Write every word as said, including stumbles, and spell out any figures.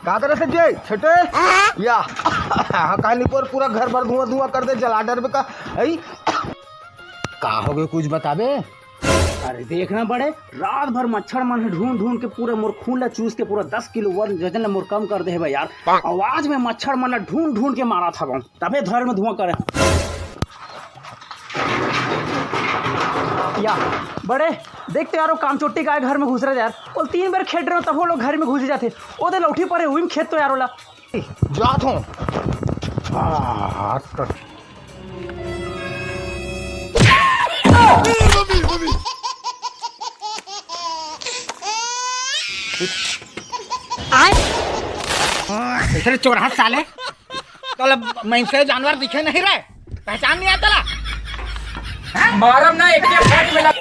का करे से जे छटे? या। हाँ, कहानी पर पूरा घर भर धुआं धुआं कर दे, जला डरबे का। ऐ, का हो गए, कुछ बताबे? अरे देखना बड़े, रात भर मच्छर मन ह ढूंढ ढूंढ के पूरा मोर खून ला चूस के पूरा दस किलो वजन ला मोर कम कर दे हे भाई यार। आवाज में मच्छर मन ला ढूंढ ढूंढ के मारा था, तभे धर में धुआं करे। या बड़े, देख तो यार, वो कामचोटी गाय घर में घुस रहे यार। वो तीन बार खेड रहे हो, तब वो लोग घर में घुस जाते। ओदे लौठी परे हुई खेत तो यार ओला। जात हूँ। आ, इतने चोरहा साले, तोला मइनसे जानवर दिखे नहीं रे, पहचान नहीं आता ला? मारम ना एक, एक फट में लग-